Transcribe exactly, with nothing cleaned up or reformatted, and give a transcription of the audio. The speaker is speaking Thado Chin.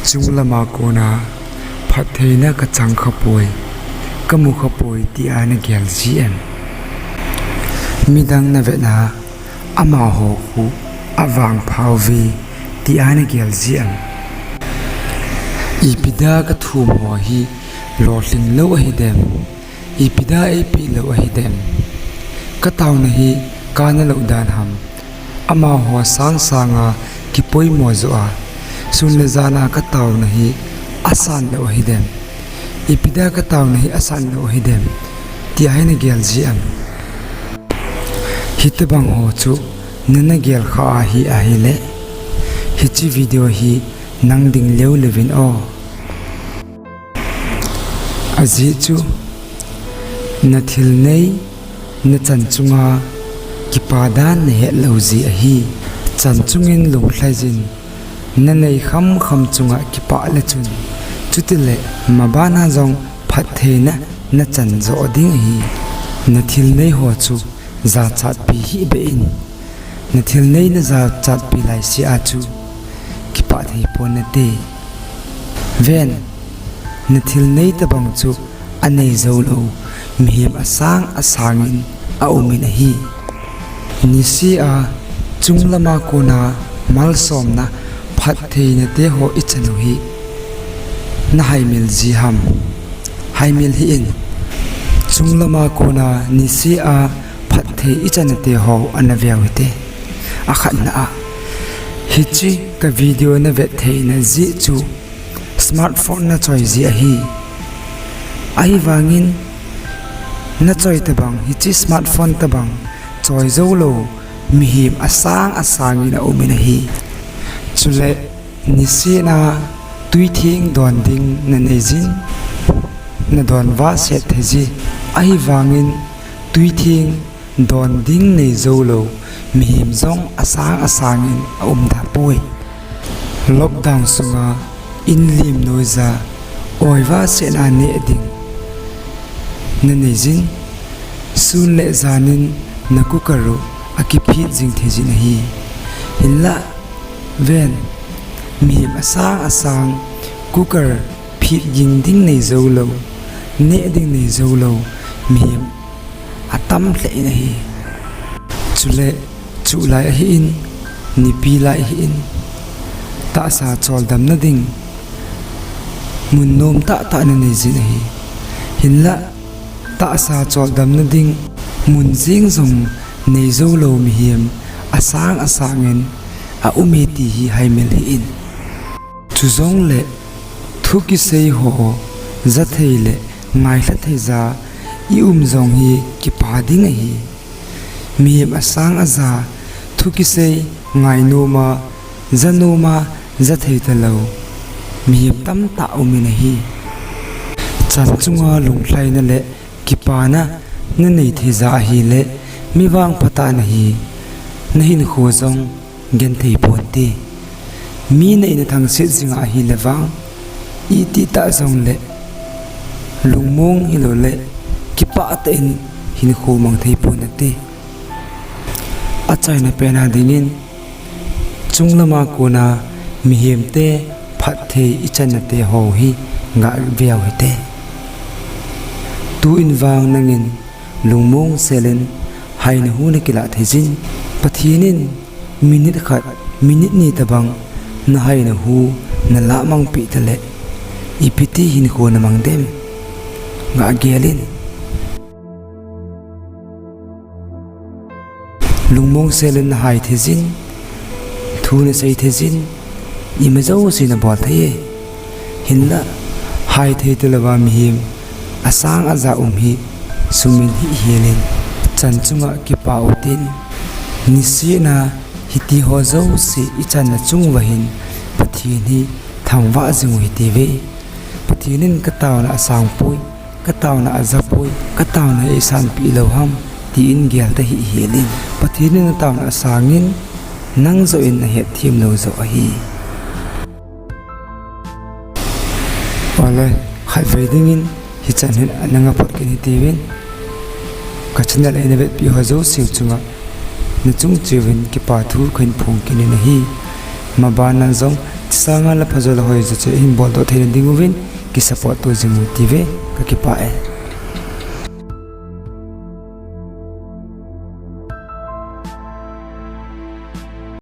Chunglama kona phattheina kachang khapoi, kamu khapoi tia nagel ji em? Midang navetna amaho khu avangpha uve tia nagel ji em? Ipi dia kathum ho hi lolhing lou ahidem? Ipi dia eipeh lou ahidem? Kataona hi kana lou dan ham? Amaho sangsanga kipoimo joh a, sun le jana kataona hi asan lou ahidem? Ipi dia kataona hi asan lou ahidem? Tia hi nagel ji em? Hitobang ho chu nana gelkha ahi ahile, hiche video hi nang ding leuleu vin o. Ajeh chu, nathil nei, nachan chunga kipa dan nahet lou jeh ahi. Chan chungin lunglhai jin, nanei khamkham chunga kipah le chun, chutile mabana jong phattheina nachan joh ding ahi. Nathil nei ho chu jachatpi hih beh in, nathil nei najachatpi laisea chu kipah thei pon nate. Ven, nathil nei tobang chu anei jou lou mihem asang asangin aumin ahi. Nisea chunglama kona malsomna phattheina teho ichan u hi nahaimil ji ham? Haimil hih in. Chunglama kona nisea phatthei ichan teho ana veu hite. Akhatna a, hiche ka video navet theina jeh chu smartphone nachoi jeh ahi. Ahivangin nachoi tobang, hiche smartphone tobang choi jou lou mihem asang asangin aumin ahi. Chule nisena twitheng don ding nanei jin, nadon vahset thei ji. Ahivangin twitheng don ding nei jou lou mihem jong asang asangin aum tapoi. Lockdown sunga in lim noija oi vahsetna neh ding nanei jin, sun le janin na cooker u akiphit jing thei jin ahi. Hinla ven, mihem asang asang cooker phit ging ding nei jou lou, neh ding nei jou lou mihem atam lheh in ahi. Chule chuh lai ahin, nipi lai ahin, tahsa choldamna ding mun nom tahtah nanei jin ahi. Hinla tahsa choldamna ding mun jeng jong nei jou lou mihem asang asangin aume ti hi haimil hih in. Chujongle thu kisei ho jathei le ngailha theija ium jong hi kipa ding ahi. Mihem asang aja thu kisei, ngainoma, janoma, jathei talou mihem tamtah umin ahi. Chan chunga lunglhaina le kipana nanei theija ahile, mi vangphatah nahi, nahinkho jong genthei ponte. Mi neina thangset jinga ahile vang, iti tah jongle lungmong hiloule kipah tah in hinkho mang thei pon nate. Achaina pena dingin, chunglama kona mihemte phatthei ichanna teho hi gah veu hite. Tuin vang nangin lungmong selin haina hu nakilah theijin, Pathen in minute khat, minute ni tobang nahaina hu nalah mangpeh tale, ipiti hinkho namang dem? Gah gelin. Lungmong selin nahai theijin, thu nasei theijin, ima jouse nabol thei e. Hinla, haithei talouva mihem asang aja um hi sumil hih helin, chan chunga kipah utin. Nisehna hitiho jouse ichanna chung uva hin Pathen hi thangvah jing u hitiuve. Pathen in kataona asangpoi, kataona ajapoi, kataona eisanpeh lou ham, tin gel tahih helin. Pathen in nataona asangin, nang joh in nahetthem lou joh ahi. Ole, khatvei dingin hichan hin ana ngaphot kit hitiuvin, ka channel eina vetpeh ho jouse chunga nachung cheh uvin kipa thu kahin phong kit in ahi. Mabana jong Sanga la phajo la hoijo chu hin boldoh theina dinguvin kisupport to jing u tiuve, kakipah e.